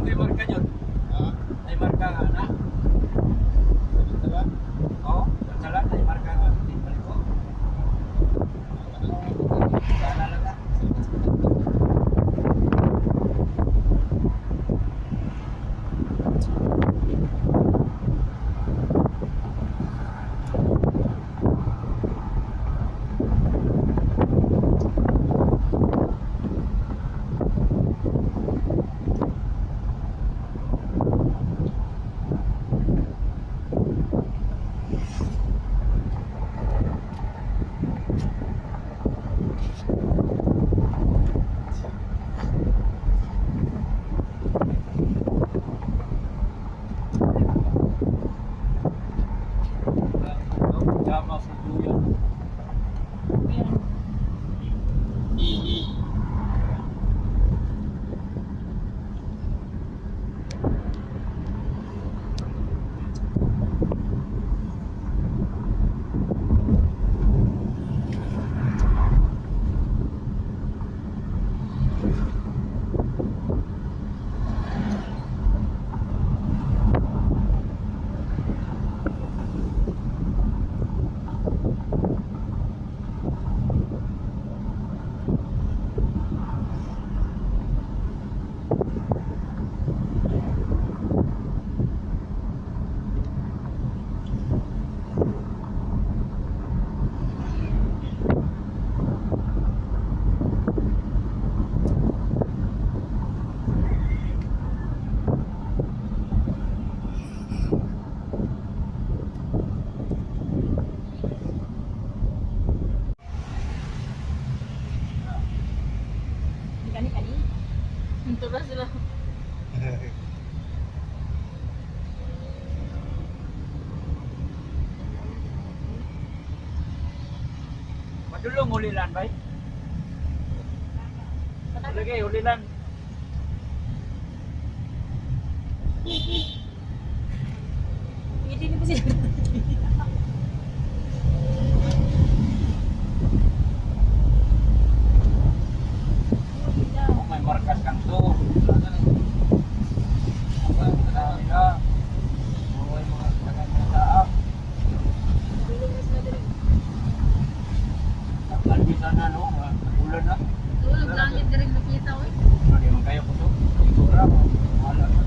May marka yun. Ay marka nga na. Oo, salan ay marka nga. Hindi paliko. Sana lang ah. Tama sa duyan. Ayan. Kani kani. Ito ba sila? Madulong ulilan bay. Lagi ulilan. Hindi na ba sila? Oh, may markas kang to. Nila. May mga taga-taga. Tulog na sila diri. Tagal sana no, ulan na. Tulog langit diri makita oy. Ano di man kayo ko to? Sigura mo. Wala na.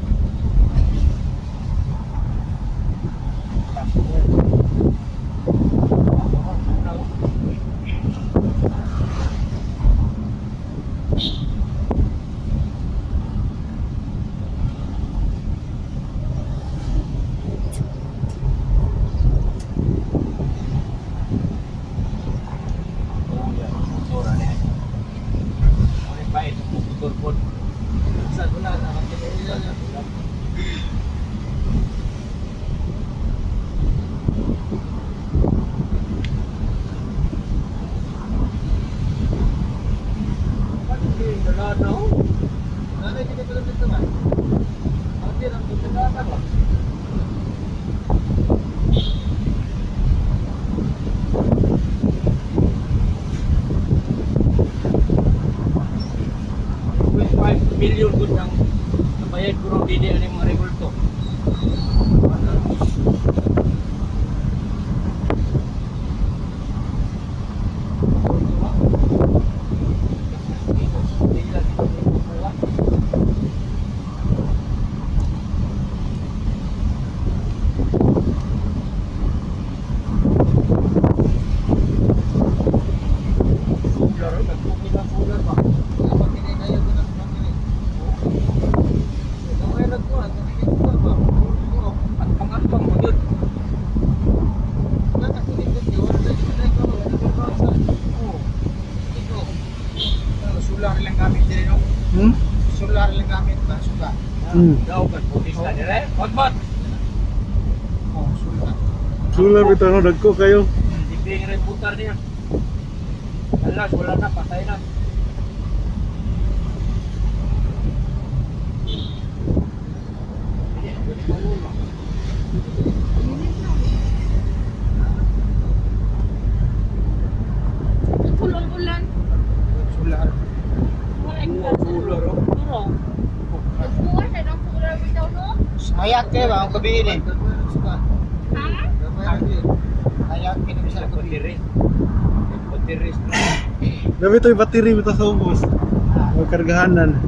Oh, ya, motor ani. Oleh baik motor pun. Sa wala na kami. Wala na oh. Nanay, kita ko lang dito ba? Ang ang Wala na ba? Million gud ang nabayad ko ron dili ani mga regulto. Solar, nagpupil ang solar ba? Pagkini kayo ko ng pagkini. Kamay nagkuha, kamay ko ba? Puro. At pangatpang mo yun. Nakasinipit yun, wala na ko, wala na ko sa. Oo. Ito. Solar lang gamit din, no? Hmm? Solar lang gamit ba? Solar. Hmm. Daw ka, putista nila eh. Pagbat! Oh, solar. Sula bitaw no dagko kayo. Hindi rin putar niya. Alas, wala na, patay na. Hindi, pwede pa ulo. Tulong ulan. Solar. Wala Oo, solar, oh. Puro. Nagbuwan na lang po. no? Hayak kayo ba? Ang gabi ini. Ha? Hayak kini bisa gabi. Battery. Battery. Gabi to'y battery bitaw sa ubos. Magkargahanan.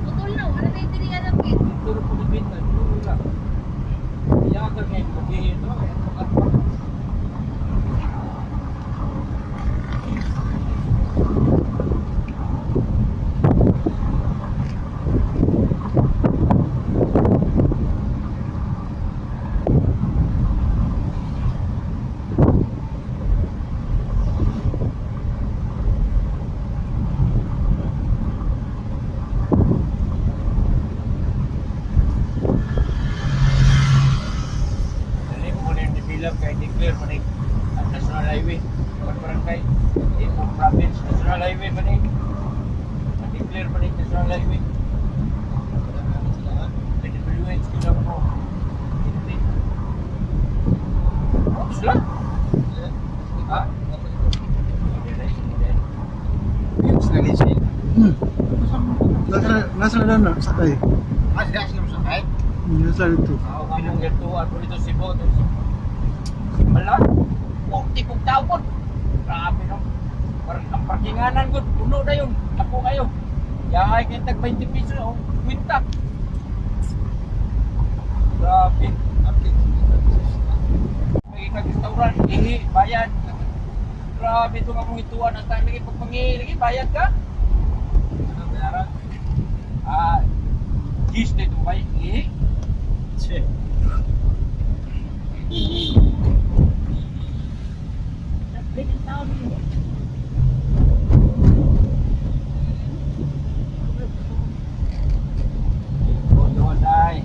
Putol na, wala na yung diri adapit. Turo po ni Bintan. Wala. Iya ka ngayon. Gabi ito. Dali mo na yung develop kay declare man ang national highway. Pag barangay, di mo province, national highway man eh. Ang declare man national highway. PWH ko lang po. Hindi. Oops lang. Ha? Hindi. Yung sila ni siya. Nasa na na sakay. Ah, sila sila masakay. Nasa dito. Ako ka mong gertuan po dito si Bo. Wala. 40 kong tao po. Grabe no. Parang ang parkinganan ko, puno na yun. Ako kayo. Yahay kayo tag 20 piso. Oh, kwinta. Grabe. May kag-restaurant, ihi, bayad. Grabe ito nga mong ituan. Ang time lagi pagpangihi, lagi bayad ka. Ano bayaran? Ah, gis na ito kayo, ihi. Che. Break ang tao mo. Doon ay.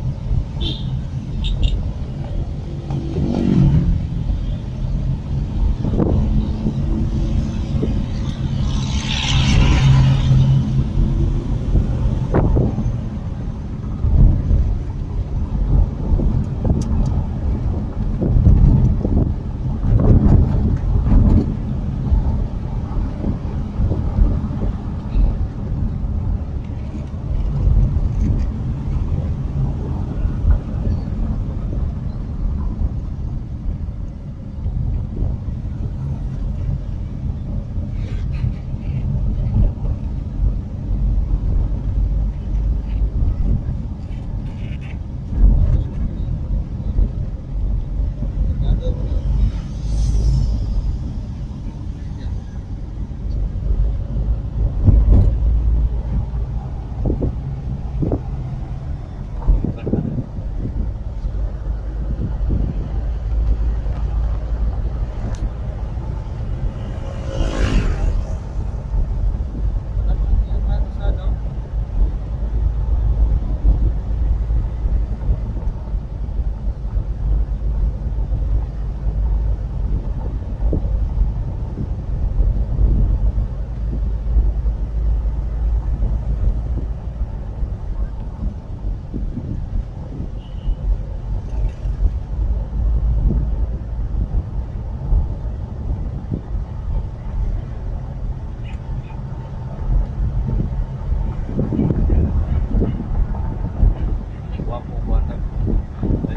Gwapo ko ang tag.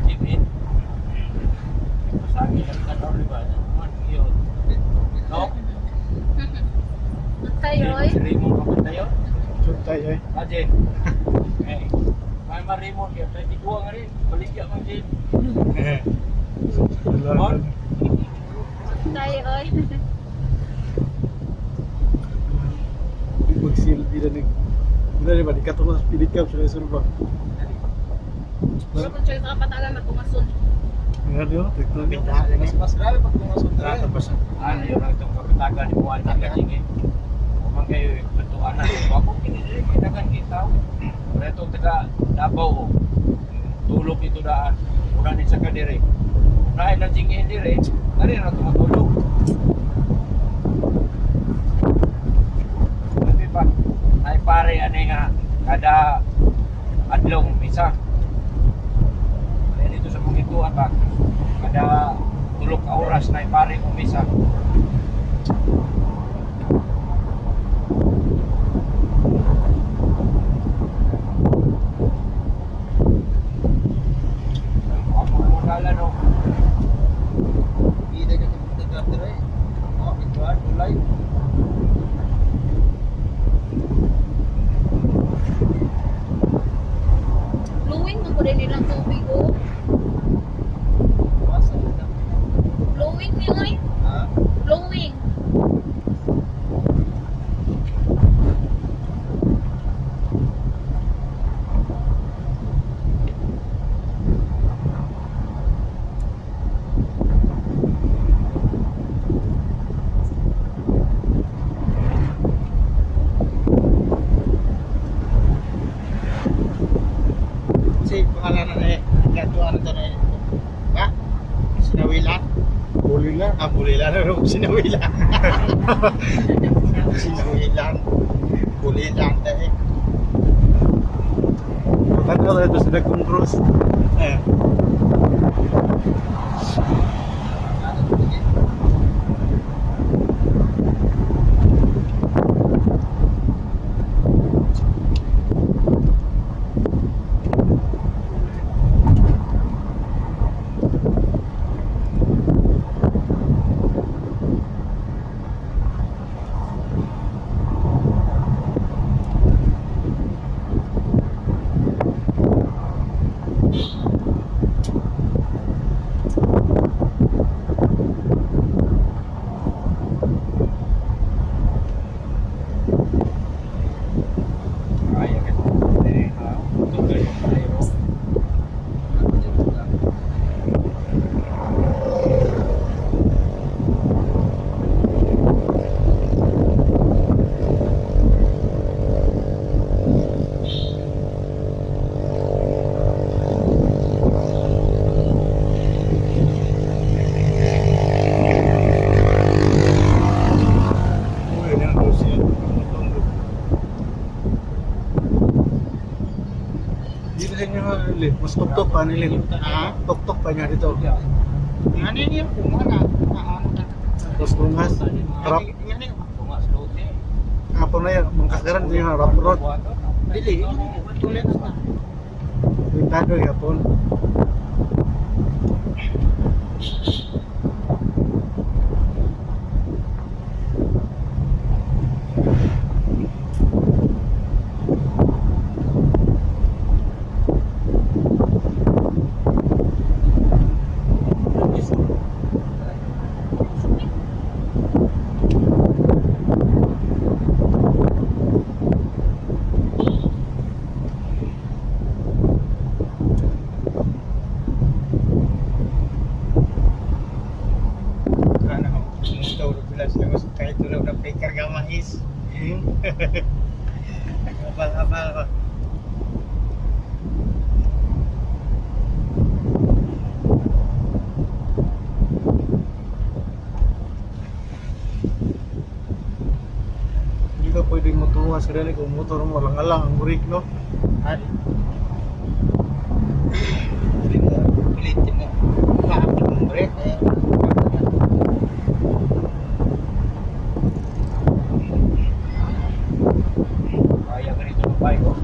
Jimmy. Pasagi lang ka daw, di ba? Man, yun. No? Tayo, oy. Si Raymond ka ba tayo? Tayo eh. Aje. Eh. May ma-Raymond kaya 22 nga rin. Baligya kang Jim. Wala. Tayo, oy. Magsil bila ni bila ni ba di katulad sa pilikap sila sur ba. Pero kung siya sa kapatagan, magkungasun. Nga diyo, tekto niyo. Mas grabe pag tumasun tayo. Ano yun ang itong kapitagan ni Juan ng Kajingi. Kumang kayo, tutuan na. Wapo kinili, kinagan kita. Pero itong taga Davao, oh. Tulog ito daan. Una ni sa kadire. Dahil na jingi dire, dali na tumatulog. Sabi pa, ay pare ano nga, kada adlaw misa. Kaya dito sa Mungituan ba, kada tulog ka oras na pare umisa. po din nilang tubig oh. Flowing ni oy. Ha? Flowing. Kasi pangalan na eh, gatuan na eh. Ha? Sinawila? Huli lang. Ah, bulila na rin. Sinawila. Sinawilan. Bulilan na eh. Tanaw na ito sa Dagkong Cross. Eh. Kaya ka. Eh, ha? Ito kayo. Tayo. Uy, nang dosi. Dito sa inyo, Lin. Mas tuktok pa ni Lin. Ha? Tuktok pa niya dito. Nga niya, kumuha na. Ah, ano na. Tapos tungas, trap. Nga niya. Tungas lote. Apo na yan, mangkasgaran din yung rough road. Dili, tuloy na. Wintado yapon. Ano, musto pila sila mas kahit tulog na pre karga mais. Nag-abal-abal ba. Hindi ka pwedeng mutungas sa dali kung motor mo lang alang ang brake, no? Ari. Dili mo, ulitin mo. Maapit mong break eh. Kaya ganito ng bike, oh.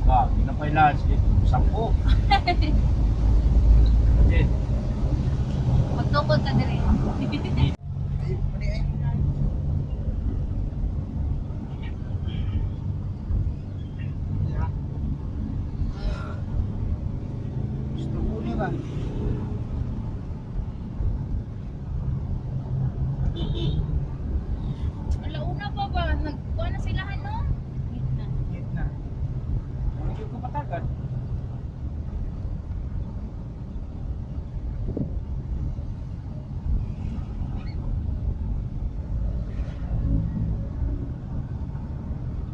Ka, pinapailan sige 10. Kasi Magtukod ka dire. Ay, mani ay. Ya. Gusto ko niya ba? Alauna pa ba? Nagkuha na sila no? Hit na. ano yung kapatagan?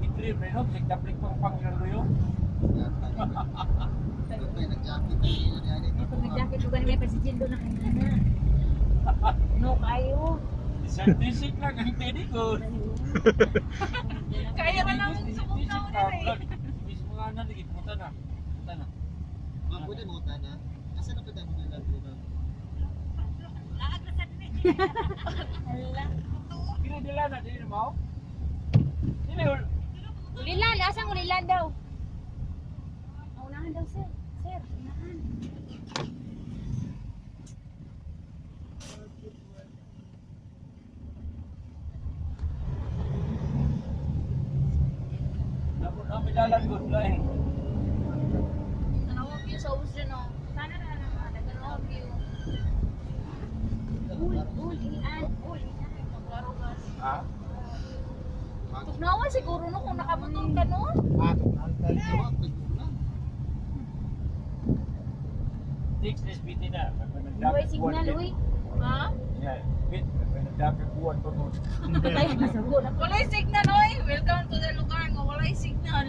Itri, pero sigdaplik pang pangyaluyo. Nag-jacket tayo niya. Ay, pag nag-jacket ko gani may pasijindo na kayo na. No, kayo. Isang tisik lang ang tini ko. Kaya ka namin sumugnaw na eh. Mismo nga na, lagi, pumunta na. Pumunta na. Ma'am, pwede mo na. Asa na pwede mo nila ma'am? Hala. Pinadala na, dili mo? Dili, Ulilan, asang ulilan daw? Ah, unahan daw, sir. Sir, unahan. Napilalan ko, lain. Tanawag view sa ubos dyan, oh. Sana na lang, ah. Tanawag view. Ul, ul, ian, ul, ian. Maglaro gas. Ha? Tugnawan siguro no kung nakamotor ka no. Ah, tugnawan. Six SBT na. Uy, signal, uy. Ha? Yeah, bit. Nagdakag buwan pa mo. Patay na sa buwan. Walay signal, oy. Welcome to the lugar nga walay signal.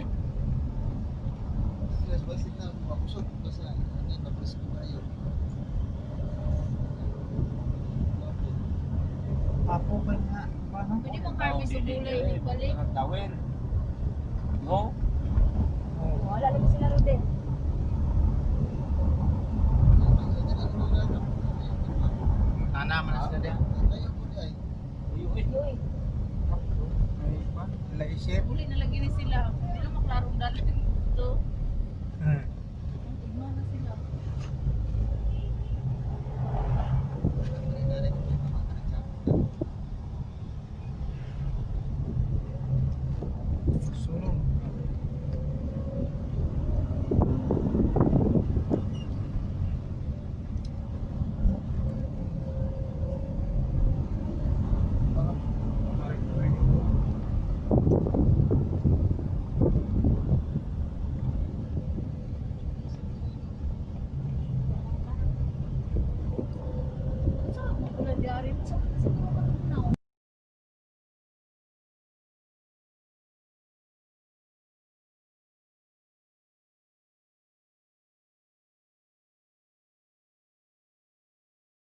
Yes, ba signal mo makusog basta ano tapos ko kayo. Apo ba nga? Paano? Pwede mong harvest sa gulay, balik. Ang tawel. No?